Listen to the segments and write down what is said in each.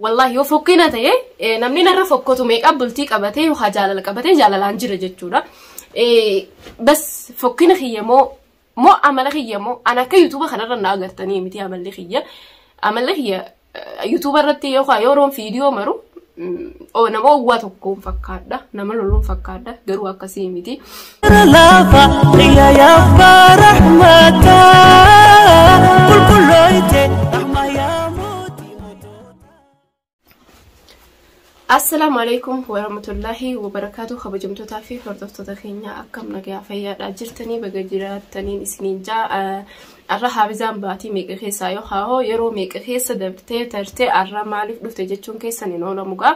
Wallaahi yoo fokkina ta'e namni narra fokkotu meeqa bultii qabatee yookaan jaalala qabatee jaalalaan jira jechuudha. Bas fokkina kiyya moo moo amala kiyya moo an akka yuutuuba kanarra na agartanii miti amalli kiyya. Amalli kiyya yuutuuba irratti yookaan yeroon viidiyoo maru nama owwaa tokkoon fakkaadha nama loluun fakkaadha garuu akkasii miti. Laafa xiyya yaabbaa rahmataa qulqullooyte rahmaa yaa mootii moototaa. Assalaamu alaikum warahmatullaahi wabarakaatu. Kabajamtootaa fi hordoftoota keenya, akkam nagaa fayyaadhaa jirtanii? Baga jiraattaniin isiniin jaa. Arra haabizaan baatii meeqa keessaa yookaan hoo yeroo meeqa keessa dabartee tartee arra maaliif dhufte jechuun keessan hin oolamu gaa.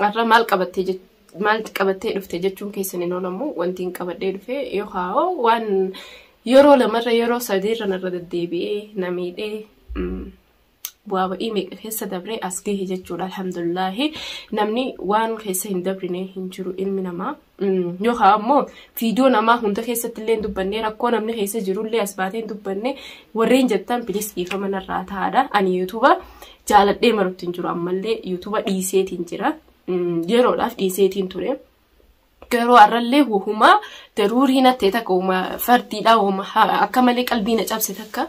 Arra maal qabattee, maal qabattee dhufte jechuun keessan hin oolamu. Wanti hin qabadhee dhufe yookaan hoo waan yeroo lamarra yeroo sadiirra narra deddeebi'ee na miidhee bu'aa ba'ii meeqa keessa dabree as gahe jechuudha. Alhamdulillahi, namni waan keessa hin dabrine hin jiru ilmi namaa. Yookaan ammoo viidiyoo namaa hunda keessatti illee hin dubbanne, rakkoo namni keessa jirullee as baatee hin dubbanne warreen jettan, please dhiifama narraa ta'aadha. Ani yuutuuba jaaladhee marutti hin jiru, ammallee yuutuuba dhiiseetiin jira. Yeroodhaaf dhiiseetiin ture. Garuu har'allee humaa daruurii nattee takka huma fardiidha huma akka malee qalbii na cabse takka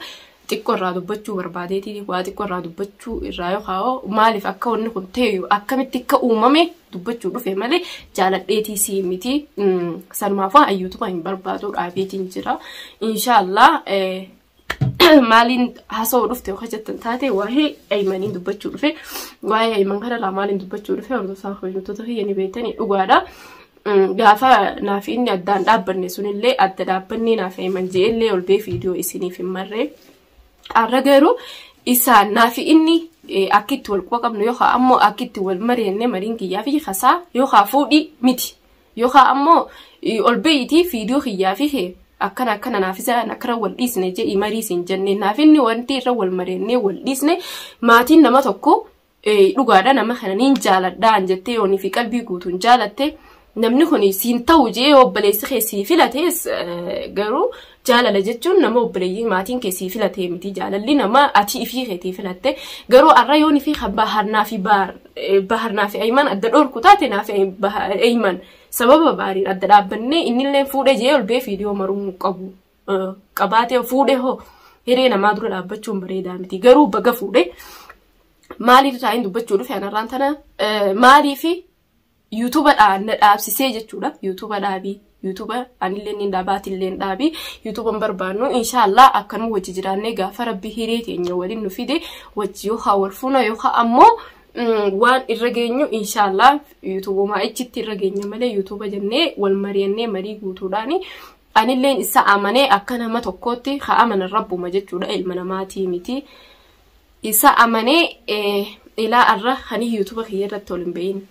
xiqqoo irraa dubbachuu barbaadeeti. Waa xiqqoo irraa dubbachuu irraa yookaan maaliif akka wanni kun ta'e, akkamitti akka uumame dubbachuu dhufe malee jaaladheetii sii miti. Sanumaafuu ayyuutuma hin barbaadu dhaabeetiin jira. Inshaallah, maaliin haasa'uu dhufte yookaan jettan taate, waa'ee Aymaniin dubbachuu dhufe. Waa'ee Ayman kanarraa maaliin dubbachuu dhufe, hordofaa kabajamtoota kiyya, ni beektanii dhugaadha. Gaafa naaf inni addaan dhaabbanne sunillee adda dhaabbannee naaf Ayman je'ellee ol bee viidiyoo isiniif hin marree. Har'a garuu isaan naafi inni akka itti wal quba qabnu yookaan ammoo akka itti wal mari'annee mariin kiyyaa fi kasaa yookaan fuudhii miti yookaan ammoo ol ba'iitii viidiyoo kiyyaa fi akkana akkana naaf isaan akkana wal dhiisne jedhii marii siin jenne. Naaf inni wanti irra wal mari'annee wal dhiisne, maatiin nama tokko dhugaadha nama kana niin jaaladhaan jettee yoonii fi qalbii guutuun jaalatte, namni kun siin ta'u jee obboleessi kee sii filatees, garuu jaalala jechuun nama obboleeyyii maatiin kee sii filatee miti. Jaalalli nama ati ifii keetii filatte. Garuu har'a yoonii fi baharnaa fi baharnaa fi Ayman adda dhorku taate, naa fi Ayman sababa baariin adda dhaabbannee innillee fuudhee jee ol bee viidiyoo maruu qabu qabaatee fuudhee hoo hiree namaa dura dhaabbachuun bareedaa miti. Garuu baga fuudhee. Maaliif taa'in dubbachuu dhufe anarraan tana? Maaliifi yuutuuba na dhaabsisee jechuudha. Yuutuuba dhaabii, yuutuuba anillee ni dhaabaatillee dhaabii, yuutuuba hin barbaannu. Inshaallah, akkanuma wajji jiraannee gaafa Rabbi hiree teenya waliin nu fide wajji yookaan wal fuuna yookaan ammoo waan irra geenyu inshaallah yuutuubumaa ichitti irra geenya malee, yuutuuba jennee wal mari'annee marii guutuudhaani anilleen isa amanee akka nama tokkootti haa amanan Rabbuma jechuudha, ilma namaatii miti. Isa amanee ilaa arra hani yuutuuba kiyya irratti ol hin bahin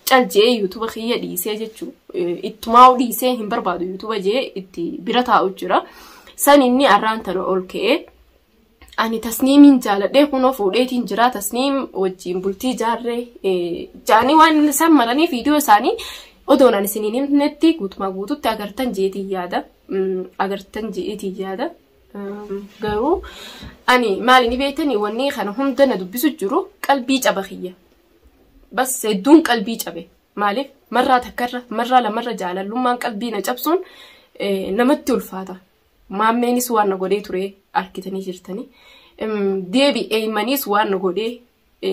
cal je'ee yuutuuba kiyya dhiisee jechuu ittumaa dhiisee hin barbaadu yuutuuba je'ee itti bira taa'u jira. San inni arraan tana ol ka'ee ani Tasniimiin jaaladhee kunoo fuudheetiin jira, Tasniim wajjin bultii ijaarree jaanii waan isaan maranii viidiyoo isaanii odoon ani isiniin himnetti guutumaa guututti agartan jeetiin yaada. Agartan jeetiin yaada. Garuu ani maali ni beektanii, wanni kana hunda na dubbisu jiru qalbii caba kiyya. Bas hedduun qalbii cabe. Maaliif marraa takkarra marraa lamarra jaalallummaan qalbii na cabsuun namatti ulfaata. Maammeenis waan na godhee ture argitanii jirtanii. Deebi Eeymaniis waan na godhee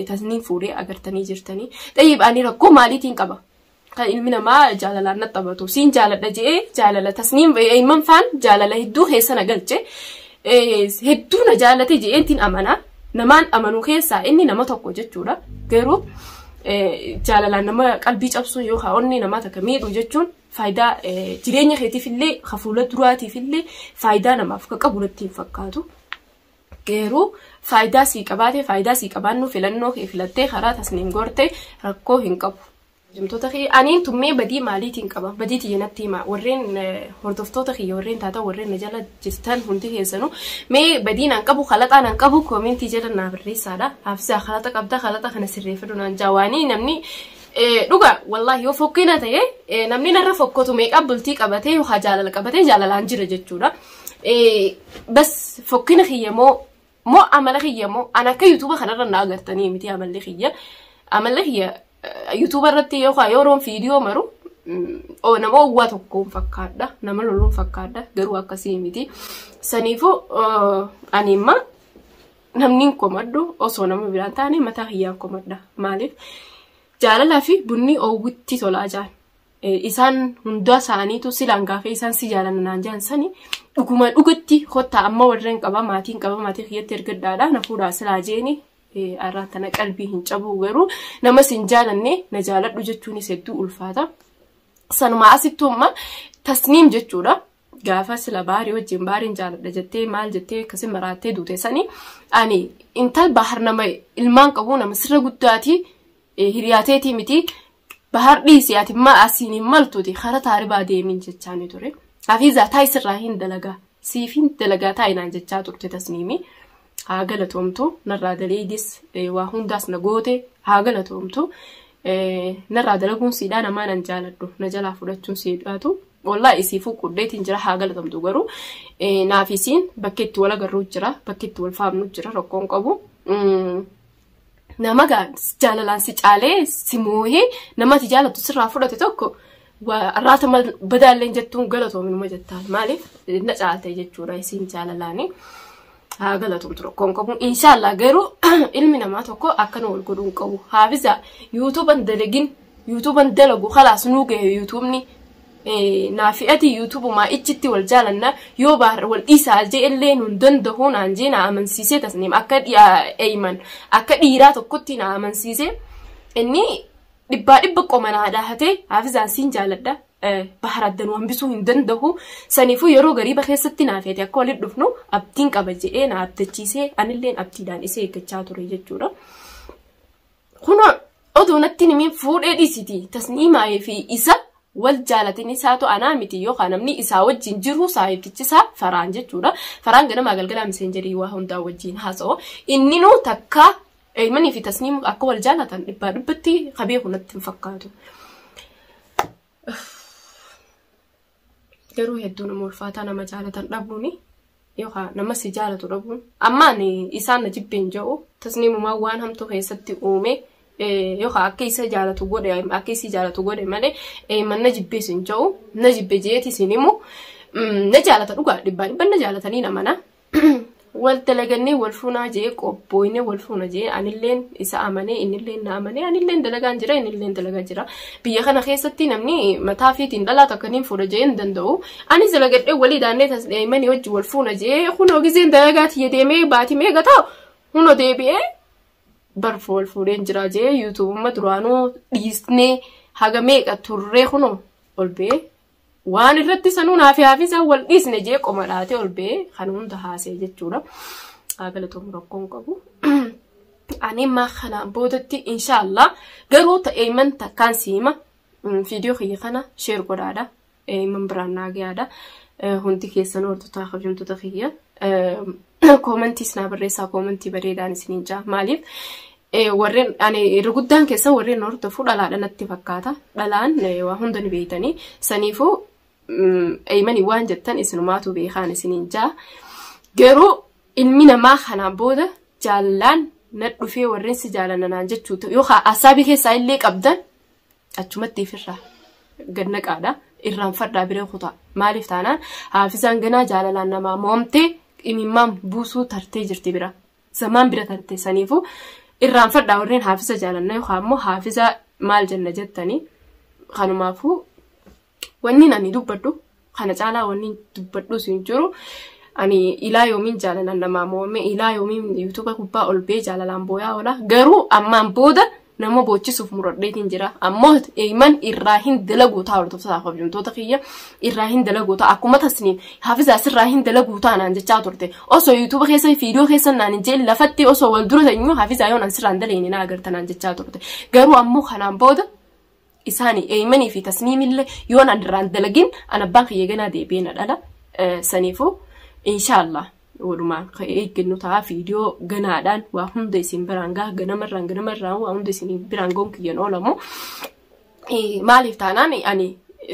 Tasniin fuudhee agartanii jirtanii. Xayyib, ani rakkoo maaliitiin qaba? Kan ilmi namaa jaalalaan na taphatu. Siin jaaladha je'ee jaalala Tasniin Eeyman faan jaalala hedduu keessa na galche. Hedduu na jaalate je'eentiin amana. Namaan amanuu keessaa inni nama tokko jechuudha. Garuu jaalalaan nama qalbii cabsuun yookaan onnee namaa takka miidhuu jechuun faayidaa jireenya keetiif illee fuula duraatiif illee faayidaa namaaf akka qabu natti hin fakkaatu. Garuu faayidaa sii qabaate, faayidaa sii qabaannu, filannoo kee filattee karaa Tasniin gorte rakkoo hin qabu. Hojjamtoota kiyya, aniin tummee badii maaliitiin qaba? Badii tiyya natti hima. Warreen hordoftoota kiyya warreen taatan, warreen na jala jirtan hundi keessanuu, mee badii naan qabu, kalaxaa naan qabu koomentii jala naa barreessaadha. Haafizaa, kalaxa qabda, kalaxa kana sirreeffadhu naan jaawaanii. Namni dhuga wallaahi yoo fokkina ta'e namni narra fokkotu meeqa bultii qabatee yookaan jaalala qabatee jaalalaan jira jechuudha. Bas fokkina kiyya moo Moo amala kiyya moo an akka yuutuuba kanarra na agartanii miti amalli kiyya. Amalli kiyya yuutuuba irratti yookaan yeroon viidiyoo maru nama owwaa tokkoon fakkaadha. Nama loluun fakkaadha. Garuu akkasii miti. Saniifuu ani imma namni hin komadhu osoo nama biraan taane mataa kiyyaan komadha. Maaliif? Jaalalaa fi bunni oowwitti tolaa jaan. Isaan hundaa isaaniitu silaan gaafa isaan si jaalanna naan jaan sani dhuguma dhugatti kottaa amma warreen qaba maatiin qaba maatii kiyyatti ergadhaadha na fuudhaa silaa jeeni arraa tana qalbii hin cabu garuu nama sin jaalanne na jaaladhu jechuunis hedduu ulfaata. Sanumaa asittuu amma tasniim jechuudha. Gaafa sila baarii wajjin baariin jaaladha jettee maal jettee akkasi maraattee duute sani ani intal bahar nama ilmaan qabu nama sirra guddaati hiriyaateetii miti bahar dhiisi ati ma asiin hin maltuuti kara taaribaa deemiin jechaani ture. Hafiizaa taayi sirraa hin dalagaa siif hin dalagaa taayi naan jechaa turte tasniimi. Haa galatoomtu narraa daleedis waa hundaas na goote haa galatoomtu. Narraa dalaguun siidhaa namaa nan jaaladhu na jalaa fudhachuun siidhaatu. Wallaahi isiifuu quddeetiin jira haa galatamtu garuu naaf isiin bakki itti wal agarru jira bakki itti wal faamnu jira rakkoon qabu. Nama jaalalaan si caalee si moohee nama ati jaalattu sirraa fudhate tokko arraata badaalleen jettuun galatoominuma jettaan maaliif na caalte jechuudha isiin jaalalaani. Haa galatomtu rakkoon qabu. Inshaallah garuu ilmi namaa tokko akkana wal godhuu hin qabu. Haafiza yuutuuban dalagin yuutuuban dalagu khalaas nuu gahe yuutuubni. Naafi ati yuutuubumaa ichitti wal jaalanna yoo baar wal dhiisaa je'ellee nun danda'u naan jee na amansiisee tasniim akka eeyman akka dhiiraa tokkotti na amansiisee inni dhibbaa dhibba qoma naa dhahatee haafizaan siin jaaladha. Bahar addanuu hambisuu hin danda'u. Saniifuu yeroo gariiba keessatti naa feete akka walitti dhufnu abdiin qaba jedhee na abdachiisee anilleen abdiidhaan isa eeggachaa ture jechuudha. Kunoo oduu natti himiin fuudhee dhiisiti tasniimaa fi isa wal jaalatin isaatu anaa miti yookaan namni isaa wajjin jiru saayibtichi isaa faraan jechuudha. Faraan ganamaa galgalaa miseenjerii waa hundaa wajjin haasa'u. Inni nuu takka Eeymanii fi tasniim akka wal jaalatan dhibbaa dhibbatti qabeeku natti hin fakkaatu. Garuu hedduu nama ulfaataa nama jaalatan dhabuuni yookaan nama si jaalatu dhabuun ammaan isaan na jibbeen jedhu tasniimumaa waan hamtuu keessatti uume yookaan akka isa jaalatu godhe akka isii jaalatu godhe malee eeyman na jibbees hin jedhu na jibbe jeetis hin himu na jaalata dhugaa dhibbaa dhibba na jaalatanii namana. Wal dalagannee wal fuunaa jee qophooyne wal fuuna jee anilleen isa amanee innilleen na amanee anilleen dalagaan jira innilleen dalagaa jira. Biyya kana keessatti namni mataa fiitiin dhalaa takka niin fuudha jee hin danda'u. Anis dalagadhee walii daannee tasdeemanii wajji wal fuuna jee kunoo gizeen dalagaa tiyya deemee baatii meeqa ta'u kunoo deebi'ee barfa wal fuudheen jira jee yuutuubumma duraanuu dhiisnee haga meeqa turree kunoo ol ba'ee waan irratti sanuu naaf haafisa wal dhiisne jee qoma dhaatee ol ba'ee kan hunda haasee jechuudha. Haa galatoomu rakkoon qabu. Ani immaa kanaan boodatti inshaallah garuu ta'eeman takkaan siima viidiyoo kiyya kana sheer godhaadha. Eeman biraan naa gahaadha. Hundi keessan hordoftoota kabajamtoota kiyya. Koomantiis naa barreessaa koomantii bareedaan isiniin jaa. Maaliif warreen ani irra guddaan keessa warreen hordofu dhalaadha natti fakkaata. Dhalaan waa hunda ni beektanii. Saniifuu eeymanii waan jettan isinumaatu beekaan isiniin jaa. Garuu ilmi namaa kanaan booda jaalallaan na dhufee warreen si jaalanna naan jechuu yookaan asaabii keessaa illee qabdan achumatti ifirraa gad naqaadha. Irraanfadhaa bira kutaa. Maaliif taanaan haafizaan ganaa jaalalaan namaa moomtee imimmaan buusuu tartee jirti bira. Zamaan bira tarte saniifuu irraanfadhaa warreen haafisa jaalanna yookaan immoo haafisa maal jenna jettanii kanumaafuu wanni ani dubbadhu kana caalaa wanni dubbadhus hin jiru. Ani ilaa yoomiin jaalalaan namaa moome ilaa yoomiin yuutuuba gubbaa ol bee jaalalaan booyaa oola garuu ammaan booda nama boochisuuf muradheetiin jira. Ammoo eeyman irraa hin dalaguu ta'a hordoftoota kabajamtoota kiyya irraa hin dalaguu ta'a akkuma tasniin haafizaa sirraa hin dalaguu ta'a naan jechaa turte. Osoo yuutuuba keessa viidiyoo keessa naan hin jeen lafatti osoo wal dura teenyu haafizaa yoo naan sirraa hin daleene na agarta naan jechaa turte. Garuu ammoo kanaan booda isaanii eeymanii fi tasniimillee yoo naan irraa hin dalagin an abbaan kiyya ganaa deebi'ee na dhala. Saniifuu inshaallah walumaan kan eeggannu ta'a viidiyoo ganaadhaan waa hunda isin biraan gaha ganamarraan ganamarraan waa hunda isin biraan gahuun kiyyan oolamu. Maaliif taanaan ani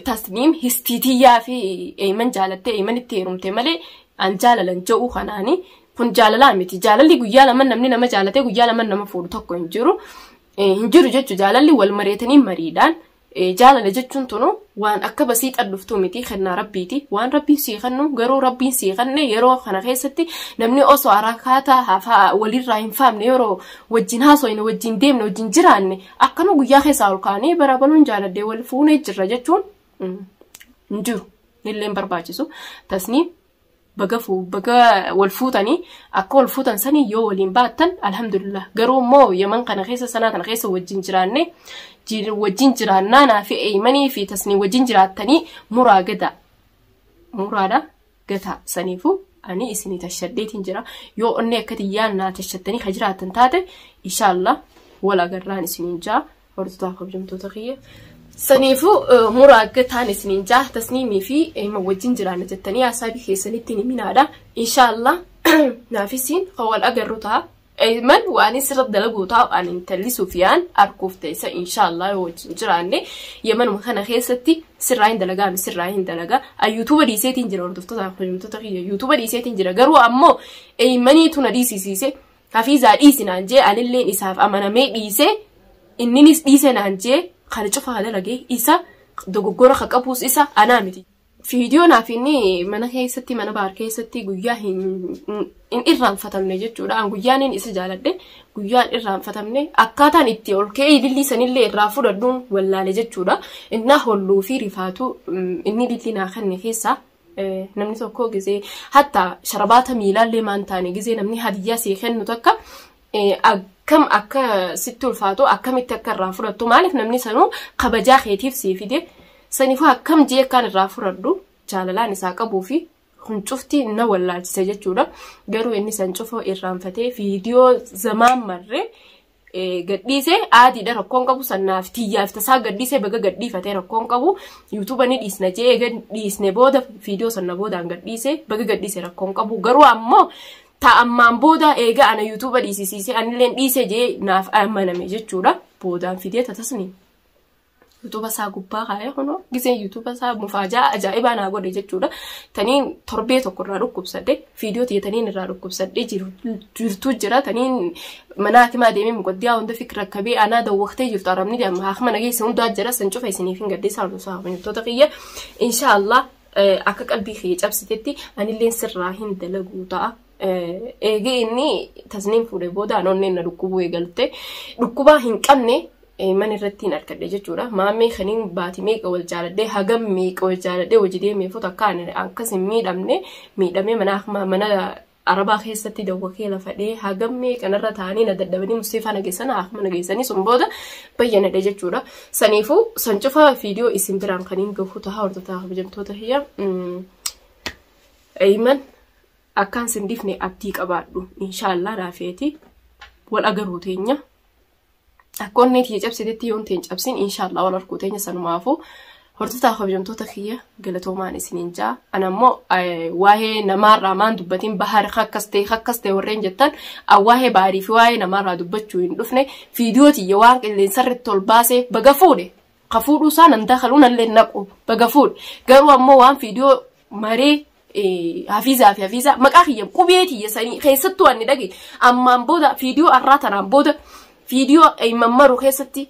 tasniim histiitiyyaa fi eeyman jaalattee eeyman itti heerumte malee an jaalalan jedhu kanaani Kun jaalalaa miti. Jaalalli guyyaa lama namni nama jaalatee guyyaa lama nama fuudhu tokko hin jiru. Hin jiru jechuun jaalalli wal mareetanii mariidhaan. Jaalala jechuun tunu waan akka basiixa dhuftuu miti kennaa rabbiiti. Waan rabbiin sii kennu garuu rabbiin sii kenne yeroo kana keessatti namni osoo arakaataa hafaa walirraa hin faamne yeroo wajjin haasofne wajjin deemne wajjin jiraanne akkanuma guyyaa keessaa ol kaanee barabaluun jaaladhee wal fuunee jirra jechuun hin jiru. Illee barbaachisu. Tasni baga wal fuutanii akka wal fuutan sanii yoo waliin baattan alhamdulillah. Garuu immoo Yaman kana keessa sanaa kana keessa wajjin jiraanne wajjin jiraannaa naa fi eeymanii fi tasnii wajjin jiraattanii muraa gata. Muraadha gata saniifuu ani isinii tashadheetiin jira. Yoo onnee akka tiyyaan naa tashattanii ka jiraattan taate inshaallah wal agarraan isiniin jaa hordoftoota kabajamtoota kiyya. Saniifuu muraa gataan isiniin jaa tasniimii fi wajjin jiraanna jettanii haasaabii keessanitti ni minaadha. Inshaallah naafisiin kan wal agarru ta'a. Man waan sirra dalaguu taa'u ani intalli Sufiyaan arguuf teessa inshaallah yoo wajjin jiraanne Yamanuma kana keessatti sirraa hin dalagaa sirraa hin dalagaa. Yuutuuba dhiiseetiin jira hordoftoota kabajamtoota kiyya yuutuuba dhiiseetiin jira garuu ammoo eeymaniitu na dhiisisiise hafiizaa dhiisinaan jee anilleen isaaf amanamee dhiise inninis dhiise naan jee kana cufa dalagee isa dogoggora ka qabuus isa anaa miti. Viidiyoo naaf inni mana keessatti mana baar keessatti guyyaa hin irraanfatamne jechuudha. Guyyaan inni isa jaaladhe guyyaan irraanfatamne akkaataan itti ol ka'ee ilillii sanillee irraa fudhadhuun wallaale jechuudha. Innaa holluu fi rifaatu inni ilillii naa kenne keessaa namni tokko gizee hatta sharabaata miilaallee maan taane gizee namni hadiyyaa sii kennu takka akkam akka sitti ulfaatu akkamitti akka irraa fudhattu maaliif namni sanuu kabajaa keetiif sii fide. Saniifuu akkam jee akkaan irraa fudhadhu jaalalaan isaa qabuu fi huncufti na wallaalchise jechuudha. Garuu inni san cufoo irraanfatee viidiyoo zamaan marree gadhiisee aadiidha rakkoon qabu sannaaf tiyyaaf tasaa gadhiisee baga gadhiifatee rakkoon qabu yuutuuba ni dhiisna jee dhiisne booda viidiyoo sanna boodaan gadhiisee baga gadhiise rakkoon qabu garuu ammoo ta'ammaan booda eega ana yuutuuba dhiisisiisee anilleen dhiisee jee naaf amaname jechuudha. Boodaan fidee tatasni. Yuutuuba isaa gubbaa kaa'ee kunoo giseen yuutuuba isaa mufaajaa ajaa'ibaa naa godhe jechuudha. Taniin torbee tokko irraa dhukkubsadhe viidiyoo tiyya taniin irraa dhukkubsadhe jirtu jira taniin mana hakimaa deemee muqaddiyaa hunda fikira rakkabee anaa dawwaqtee jirtu arabni deema haakima nageessa hundaa jira san cufa isiniif hin gaddeessaa hordofaa hordoftoota kiyya inshaallah akka qalbii kiyya cabsitetti anilleen sirraa hin dalaguu ta'a. Eegee inni tasniin fuudhee booda anoonneen na dhukkubuu eegalte dhukkubaa hin qabne man irratti hin argadhe jechuudha. Maammee kaniin baatii meeqa wal jaaladhee hagam meeqa wal jaaladhee hojii deemee fuuta akka akkas hin miidhamne miidhamee mana arabaa keessatti dawwakee lafadhee hagam meeqa narra taa'anii na dadhabanii museefaa nageessan haakma nageessanii sun booda bayyanadhe jechuudha. Saniifuu san cufa viidiyoo isin biraan kaniin gahu ta'a hordoftoota kabajamtoota kiyya. Eeyman akkaan sin dhiifne abdii qabaadhu inshaallah raafeeti wal agaruu teenya. Akka onnee tiyya cabsitetti yoon ta'e cabsin inshaallah wal arguu teenya sanumaafuu hordoftoota kabajamtoota kiyya galatoomaan isiniin jaa. Ana ammoo waa'ee namaarraa maan dubbatiin bahar akkas ta'e warreen jettan waa'ee baarii fi waa'ee namaarraa dubbachuu hin dhufne viidiyoo tiyya waan qilleensarratti ol baasee baga fuudhe ka fuudhuu isaa nan dakaluu nallee naqu baga fuudhe garuu ammoo waan viidiyoo maree hafiizaa fi hafiizaa maqaa kiyya qubee tiyya sanii keessattuu ani dhage ammaan booda viidiyoo arraa tanaan booda viidiyoo eeyman maru keessatti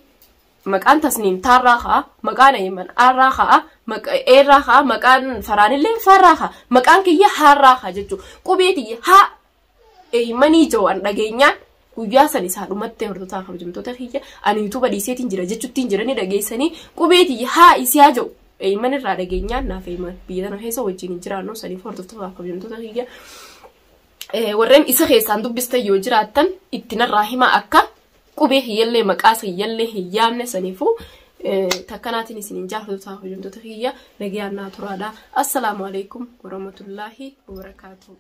maqaan tasniim taarraa ka'a maqaan eeyman arraa ka'a eerraa ka'a maqaan faraanillee farraa ka'a maqaan kiyya haarraa ka'a jechuudha qubee tiyya haa eeymanii jawaan dhageenyaan guyyaa san isaa dhumattee hordoftoota kabajamtoota kiyya ani yuutuuba dhiiseetiin jira jechuuttiin jiranii dhageessanii qubee tiyya haa isiyaa jiru eeyman irraa dhageenyaan naaf eeyman biyya tana keessa wajjin hin jiraannu saniif hordoftoota kabajamtoota kiyya warreen isa keessaan dubbistan yoo jiraattan itti narraa hima akka qubee hiyyallee maqaas hiyyallee hin yaamne saniifuu takkanaatiin isiniin jaallattoota hojjettoota kiyya nagayaan naa turaadha. Assalaamu alaikum warahmatullaahi wabarakaatuh.